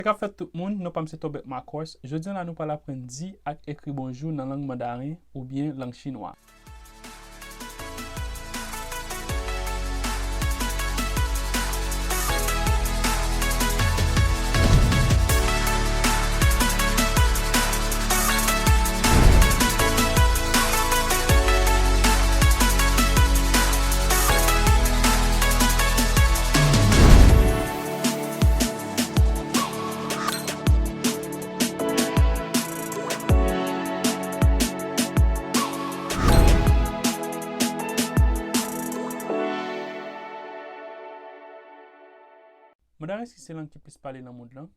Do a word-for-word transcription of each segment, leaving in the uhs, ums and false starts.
Sa k ap fèt tout moun, non pa m se Tobert Marcos. Jodi a la nou pral aprann di ak ekri bonjou nan lang mandaren oubyen lang chinwa. Mandaren si se lang ki plis pale nan mond lan.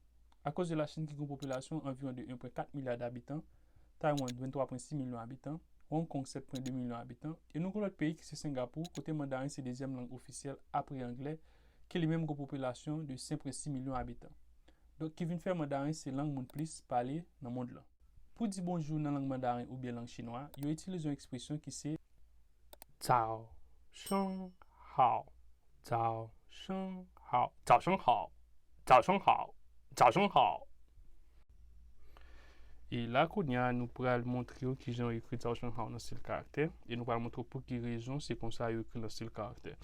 Akoz de Lachin ki gen yon popilasyon anviwon de en pwen kat milya dabitan, Taiwan vennntwa pwen sis milyon abitan, Hong Kong sèt pwen de milyon abitan, e nou gen lòt peyi ki se Sengapou, kote mandaren se dezyèm lang ofisyèl apre anglè, ki li menm gen yon popilasyon de senk pwen sis milyon abitan. Donk, ki vin fè mandaren se lang moun plis pale nan mond lan. Pou di bonjou nan lang mandaren oubyen lang chinwa, yo itilize yon ekspresyon ki se 早上好, 早上好, 早上好, 早上好, 早上好. E la kounye a, nou pral montre w kijan yo ekri 早上好 nan stil karaktè, e nou pral montre w pou ki rezon se konsa yo ekri nan stil karaktè.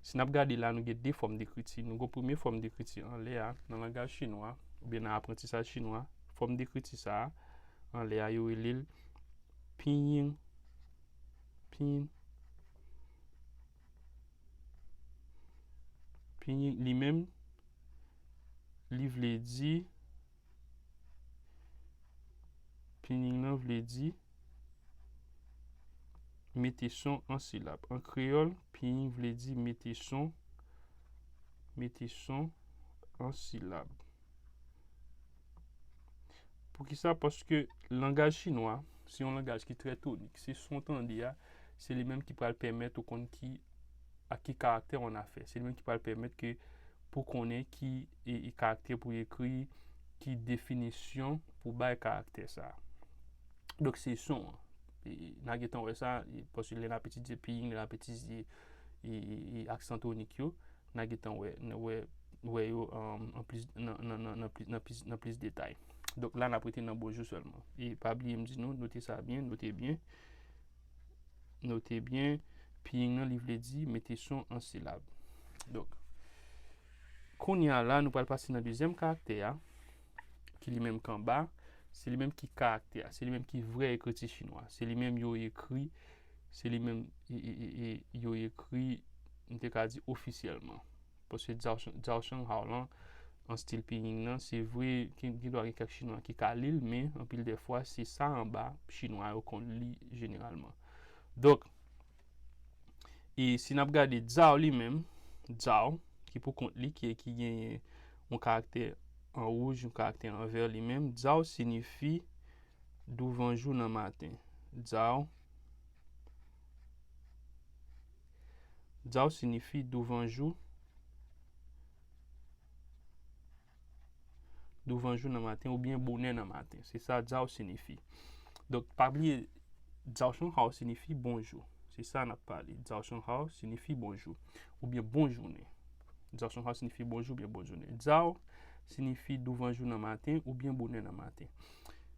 Si n ap gade la, nou gen de fòm dekriti. Nou gen premye fòm dekriti anlè a, nan langaj chinwa, oubyen nan aprantisaj chinwa, fòm dekriti sa a, anlè a, yo rele l pinyin, pinyin, pinyin, li menm, li vle di, pinyin nan vle di mete son an silab. An kreyòl, pinyin vle di mete son, mete son an silab. Poukisa? Paske langaj chinwa, se yon langaj ki trè tonik. Se son w tande a, se li menm ki pral pèmèt ou konn ki, ak ki karaktè w annafè. Se li menm ki pral pèmèt ke pou konnen ki, e, e, karaktè pou ekri, ki definisyon pou bay karaktè sa a. Donk, se son an. E, n a gentan wè sa, e, paske lè n ap etidye pinyin, lè n ap etidye, e, e, e, aksan tonik yo, n a gentan wè, n wè, wè yo, um, an plis, nan, nan, nan, nan plis, nan plis, nan plis detay. Donk, la, n ap rete nan bonjou sèlman. E pa bliye m di nou, note sa byen, note byen. Note byen, pinyin nan, li vle di mete son an silab. Donk, kounye a la, nou pral pase nan dezyèm karaktè a, ki li menm k anba, se li menm ki karaktè a, se li menm ki vrè ekriti chinwa, se li menm yo ekri, se li menm, e, e, e, e, yo ekri, m te ka di ofisyèlman. Paske 早上, 早上好 lan, an stil pinyin nan, se vre, gen, gen dwa gen kèk chinwa ki ka li l, men anpil de fwa, se sa anba chinwa yo konn li jeneralman. Donk, e si n ap gade 早 li menm, 早, ki pou kont li, ki, ki genyen yon karaktè an wouj, yon karaktè an vè li menm, 早 siyifi douvanjou nan maten. 早, 早 siyifi douvanjou, douvanjou nan maten oubyen bonè nan maten. Se sa 早 siyifi. Donk, pa bliye, 早上好 siyifi bonjou. Se sa n ap pale. 早上好 siyifi bonjou oubyen bon jounen. 早上好 siyifi bonjou oubyen bon jounen. 早 siyifi douvanjou nan maten oubyen bonè nan maten.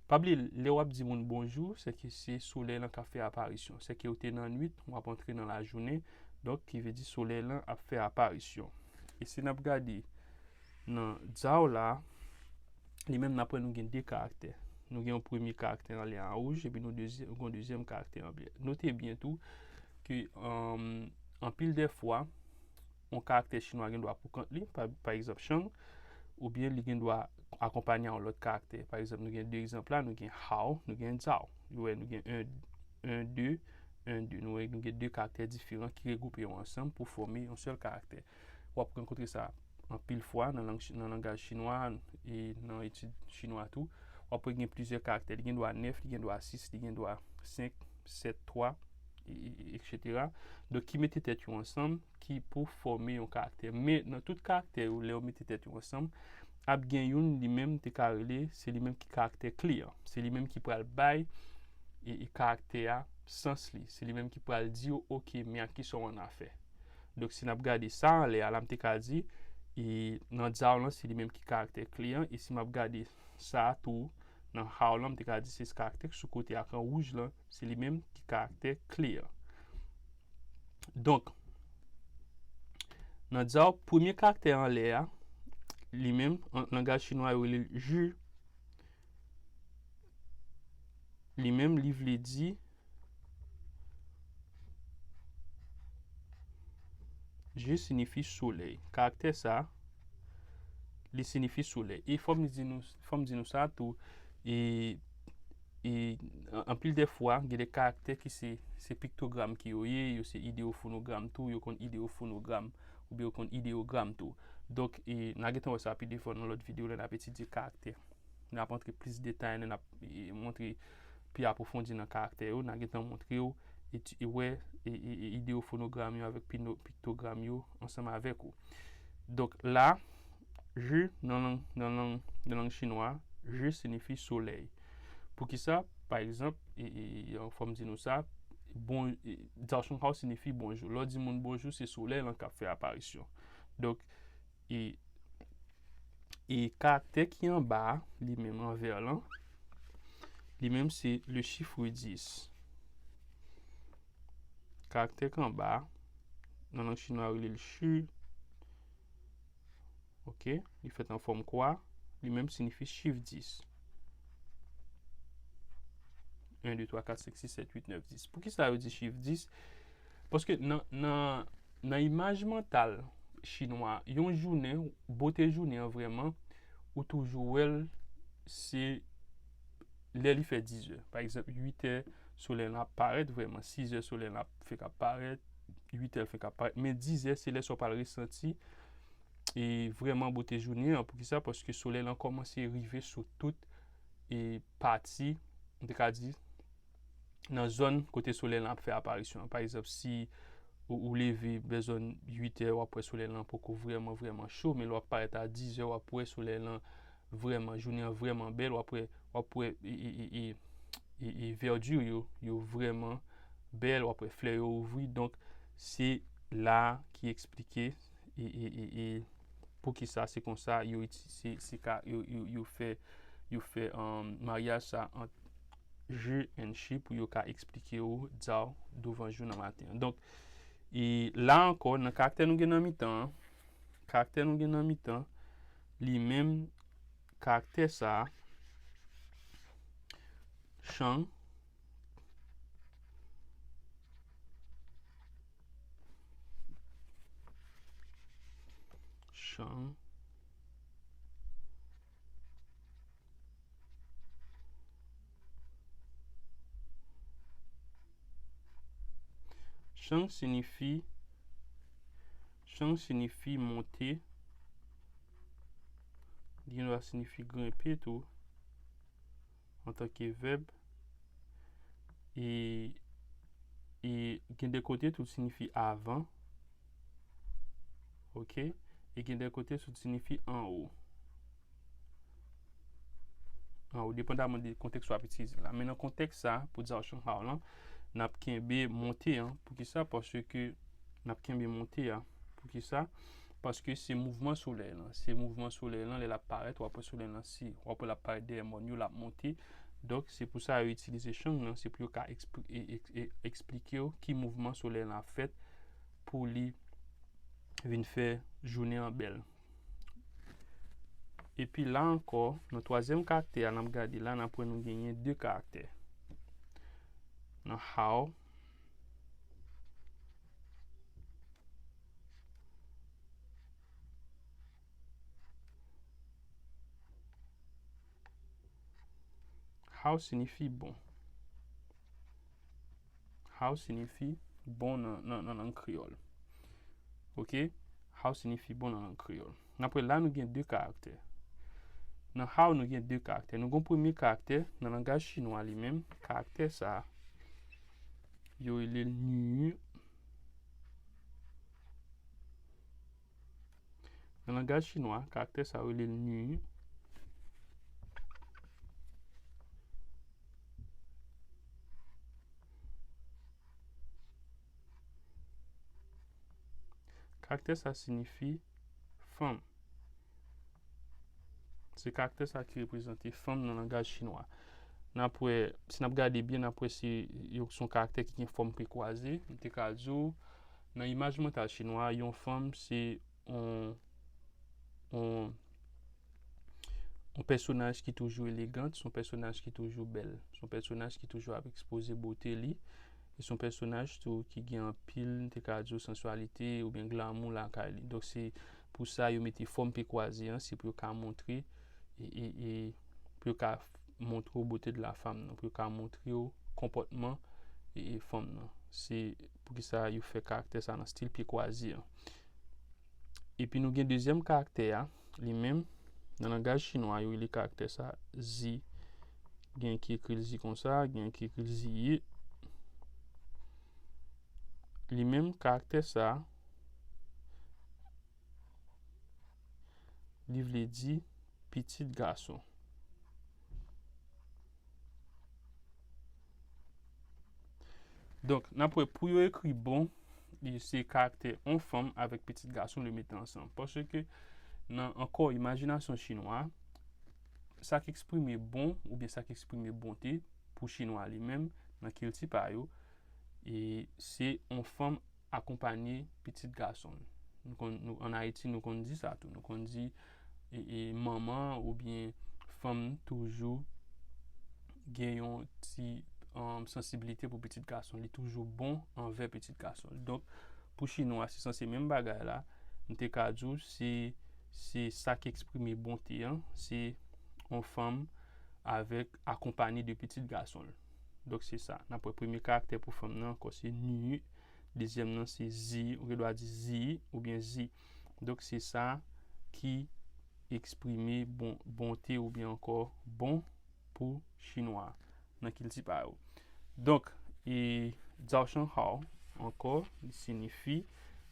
Pa bliye, lè w ap di moun bonjou, se ke se solèy lan k ap fè aparisyon. Se ke ou te nan nwit, w ap antre nan lajounen, donk, ki vle di solèy lan ap fè aparisyon. E si n ap gade nan 早 la, li menm n ap wè nou gen de karaktè. Nou gen yon premye karaktè anlè an wouj, epi nou dezye-, nou gen yon dezyèm karaktè an vè. Note byen tou ke, um, anpil de fwa, yon karaktè chinwa gen dwa pou kont li, pa, pa egzanp, 上, oubyen li gen dwa akonpanye a yon lòt karaktè. Pa egzanp, nou gen de egzanp la, nou gen 好, nou gen 早. Ou wè, nou gen en, en, de, en, de. Nou wè, nou gen de karaktè diferan ki regwoupe yo ansanm pou fòme yon sèl karaktè. W ap rankontre sa anpil fwa nan lang, nan langaj chinwa, e nan etid chinwa tou. W ap wè gen plizyè karaktè. Li gen dwa nèf, li gen dwa sis, li gen dwa senk, sèt, twa, e, e, e, etsetera. Donk, ki mete tèt yo ansanm, ki pou fòme yon karaktè. Men, nan tout karaktè yo, lè yo mete tèt yo ansanm, ap gen youn li menm te ka rele, se li menm ki karaktè kle an. Se li menm ki pral bay, e, e karaktè a sans li. Se li menm ki pral di w, oke, men ak kisa w annafè. Donk, si n ap gade sa anlè a, la m te ka di, E nan dzao lan, se li menm ki karaktè kle an. E si m ap gade sa a tou, nan hao lan, m te ka di se karaktè k sou kote ak an wouj lan, se li menm ki karaktè kle an. Donk, nan dzao, premye karaktè anlè a, li menm, an langaj chinwa, yo rele l ju. Li menm, li vle di, ju siyifi solèy. Karaktè sa, li siyifi solèy. E fò m di nou, fò m di nou sa tou, e, e an- anpil de fwa, gen de karaktè ki se, se piktogram ki yo ye, yo se ideyofonogram tou, yo konn ideyofonogram, oubyen yo konn ideyogram tou. Donk, e, n a gentan wè sa pi devan nan lòt videyo, lè n ap etidye karaktè. N ap antre plis detay, n ap, e, montre pi apwofondi nan karaktè yo, n a gentan montre w, e ti- e wè, e, e, e ideyofonogram yo avèk pino- piktogram yo ansanm avèk ou. Donk la, ju nan lang, nan lang, nan lang chinwa, ju siyifi solèy. Poukisa? Pa egzanp, e, e, e, fò m di nou sa, bon, e, 早上好 siyifi bonjou. Lè w di moun bonjou, se solèy lan k ap fè aparisyon. Donk, e, e karaktè ki anba a, li menm anvè lan, li menm se le chiffre dix. Karaktè k anba a, nan lang chinwa yo rele l shi. Ok, li fèt an fòm kwa, li menm siyifi chif dis. En, de, twa, kat, senk, sis, sèt, uit, nèf, dis. Poukisa yo di chif dis? Paske nan, nan, nan imaj mantal chinwa, yon jounen, bote jounen an vrèman, ou toujou wè l, se lè li fè dis zè. Pa egzanp, uit è, solèy lan ap parèt vrèman, sis è, solèy lan ap fenk ap parèt, uit è, l fenk ap parèt. Men dis è, se lè sa w pral resanti, e vrèman bote jounen an. Poukisa? Paske solèy lan kòmanse rive sou tout, e pati, m te ka di, nan zòn kote solèy lan ap fè aparisyon an. Pa egzanp, si ou, ou leve bè zòn uit è, w ap wè solèy lan poko vrèman, vrèman cho, men lè w ap parèt a dis è, w ap wè solèy lan vrèman, jounen an vrèman bèl, w ap wè, w ap wè, e, e, e, e, e, e vèdi yo, yo vrèman bèl, w ap wè flè yo ouvri. Donk, se la ki eksplike, e, e, e, e poukisa se konsa yo iti- se, se ka, yo, yo, yo fè, yo fè, um, maryaj sa ant ju and shi pou yo ka eksplike w, di w douvan jou nan maten an. Donk, e la ankò, nan karaktè nou gen nan mitan an, karaktè nou gen nan mitan, li menm, karaktè sa, chan, chan, chan siyifi, chan siyifi monte, li gen dwa siyifi grenpe tou, antanke vèb. E, e gen de kote tou siyifi avan. Ok? E gen de kote tou siyifi anwo. Anwo, depandaman de kontèks w ap itilize la. Men nan kontèks sa, pou 早上好 lan, n ap kenbe monte an. Poukisa? Paske n ap kenbe monte a. Poukisa? Paske se mouvman solèy lan. Se mouvman solèy lan, lè l ap parèt, w ap wè solèy lan, si w ap wè l ap parèt dèyè mòn yo, l ap monte. Donk, se pou sa yo itilize chan lan, se pou yo ka ekspli- e- e- e- eksplike w ki mouvman solèy lan ap fèt pou li vin fè jounen an bèl. Epi la ankò, nan twazyèm karaktè a, n ap gade la, n ap wè nou genyen de karaktè. Nan 好, How siyifi bon. How siyifi bon nan, nan, nan lang kreyòl. Ok? How siyifi bon nan lang kreyòl. N ap wè la nou gen de karaktè. Nan how nou gen de karaktè. Nou gen premye karaktè nan langaj chinwa li menm. Karaktè sa a, yo rele l nyi. Nan langaj chinwa, karaktè sa yo rele l nyi. Karaktè sa siyifi fanm. Se karaktè sa ki reprezante fanm nan langaj chinwa. N ap wè, si n ap gade byen, n ap wè se, yo, se yon karaktè ki gen fòm pe kwaze. M te ka di w, nan imaj mantal chinwa, yon fanm se yon, yon, yon pèsonaj ki toujou elegant, se yon pèsonaj ki toujou bèl, se yon pèsonaj ki toujou ap ekspoze bote li. E se yon pèsonaj tou ki gen anpil, m te ka di w, sansualite oubyen glamou lakay li. Donk, se pou sa yo mete fòm pe kwaze an, se pou yo ka montre, e, e, e pou yo ka montre w bote de la fanm nan, pou yo ka montre w konpòtman, e, e fanm nan. Se poukisa yo fè karaktè sa nan stil pye kwaze an. Epi nou gen dezyèm karaktè a, li menm, nan langaj chinwa, yo rele karaktè sa zi. Gen ki ekri l zi konsa, gen ki ekri l ziyi. Li menm, karaktè sa, li vle di pitit gason. Donk, n ap wè pou yo ekri bon, li se karaktè on fanm avèk pitit gason, li mete ansanm. Paske nan ankò imajinasyon chinwa, sa k eksprime bon oubyen sa k eksprime bonte pou chinwa li menm, nan kilti pa yo, e se on fanm akonpanye pitit gason l. Nou konn, nou, ann Ayiti, nou konn di sa tou. Nou konn di, e, e, manman oubyen fanm toujou gen yon ti, um, sansibilite pou pitit gason. Li toujou bon anvè pitit gason. Donk, pou chinwa, se sanse menm bagay la. M te ka di w, se, se sa k eksprime bonte an, se yon fanm avèk, akonpanye de pitit gason l. Donk, se sa. N ap wè premye karaktè pou fanm nan ankò, se ni. Dezyèm nan, se zi. Ou gen dwa di zi oubyen zi. Donk, se sa ki eksprime bon, bonte oubyen ankò bon pou chinwa nan kilti pa yo. Donk, e, Zhao Shan Hao, ankò, li siyifi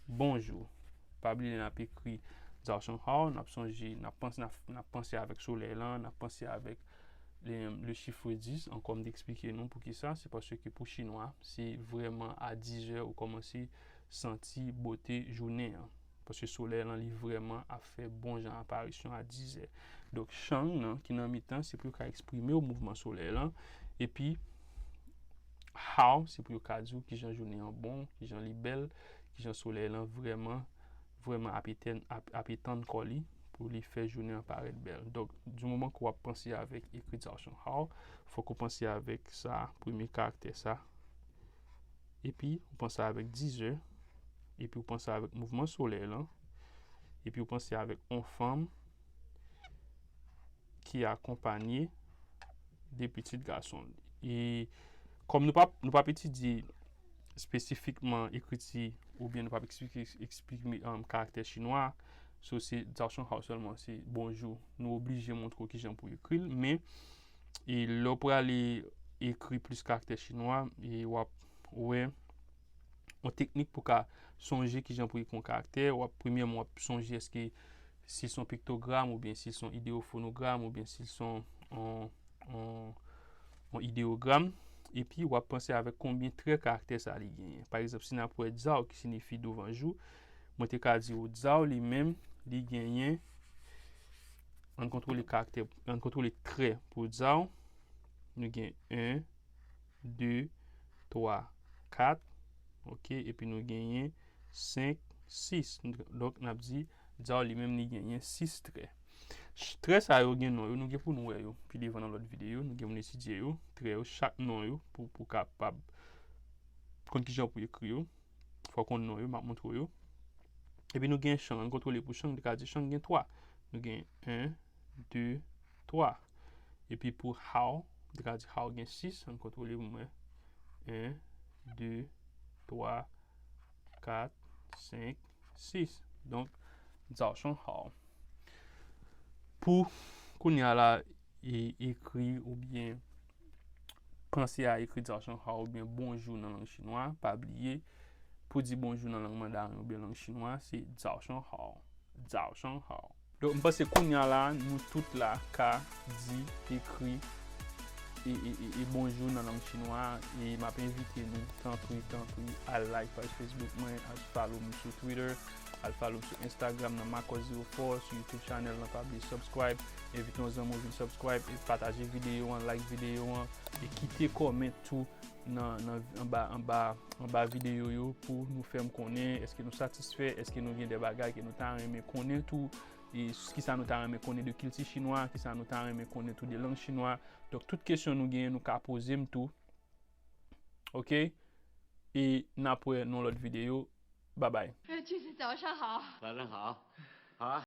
bonjou. Pa bliye, n ap ekri Zhao Shan Hao, n ap sonje, n ap panse, n ap, n ap panse avèk solèy lan, n ap panse avèk le, le chiffre dix, ankò m te eksplike nou poukisa, se paske pou chinwa, se vrèman a dizè ou kòmanse santi bote jounen an. Paske solèy lan, li vrèman ap fè bon jan aparisyon a dizè. Donk, shang nan, ki nan mitan, se pou yo ka eksprime w mouvman solèy lan. Epi, hao, se pou yo ka di w kijan jounen an bon, kijan li bèl, kijan solèy lan vrèman, vrèman ap etèn, ap, ap etann kò li pou li fè jounen an parèt bèl. Donk, di moman ke w ap panse avèk ekri Zhao Shan Hao, fòk ou panse avèk sa, premye karaktè sa. Epi, ou panse avèk dizè. Epi, ou panse avèk mouvman solèy lan. Epi, ou panse avèk on fanm ki akonpanye de pitit gason l. E kòm nou p ap, nou p ap etidye espesifikman ekriti oubyen nou p ap eksplike, eksplike, um, karaktè chinwa, so se Zhao Shan Hao sèlman, se bonjou. Nou oblije montre w kijan pou ekri l, men, e lè w prale ekri plis karaktè chinwa, e w ap wè yon teknik pou ka sonje kijan pou ekri yon karaktè. W ap, premyèman, w ap sonje èske si l se yon piktogram oubyen si l se yon ideyofonogram oubyen si l se yon, yon, yon, yon ideyogram. Epi, w ap panse avèk konbyen trè karaktè sa li genyen. Pa egzanp, si n ap wè Zhao ki siyifi douvan jou, mwen te ka di w Zhao li menm, li genyen, ann kontwole karaktè, ann kontwole trè pou Zhao. Nou gen en, de, twa, kat. Oke, epi nou genyen senk, sis. Donk, n ap di, Zhao li menm, li genyen sis trè. Ch-, trè sa yo gen non yo, nou gen pou nou wè yo pi devan nan lòt videyo, nou gen pou nou etidye yo, trè yo, chak non yo, pou, pou kapab konn kijan pou ekri yo. Fò w konn non yo, m ap montre w yo. Epi nou gen shang, ann kontwole pou shang, nou ka di shang gen twa. Nou gen en, de, twa. Epi pou hao, nou ka di hao gen sis, ann kontwole pou mwen. En, de, twa, kat, senk, sis. Donk, Zhao Shan Hao. Pou kounye a la, e, ekri oubyen panse a ekri Zhao Shan Hao oubyen bonjou nan lang chinwa, pa bliye, pou di bonjou nan lang mandarin oubyen lang chinwa, se Zhao Shan Hao. Zhao Shan Hao. Donk, m panse kounye a la, nou tout la ka di, ekri, e, e, e, e bonjou nan lang chinwa. E m ap envite nou, tanpri, tanpri, al like paj Facebook mwen, al follow m sou Twitter. Al follow m sou Instagram nan Marcos zéro four, sou YouTube channel nan, pa bliye subscribe, envite yon zanmi w vin subscribe, e pataje videyo an, like videyo an, e kite comment tou nan, nan, anba, anba, anba videyo yo pou nou fè m konnen èske nou satisfè, èske nou gen de bagay ke nou ta renmen konnen tou, e s-, kisa nou ta renmen konnen de kilti chinwa, kisa nou ta renmen konnen tou de lang chinwa. Donk, tout kesyon nou genyen, nou ka poze m tou. Oke? E n ap wè nan lòt videyo. Babay. 呃，句子早上好。早上好。好啊。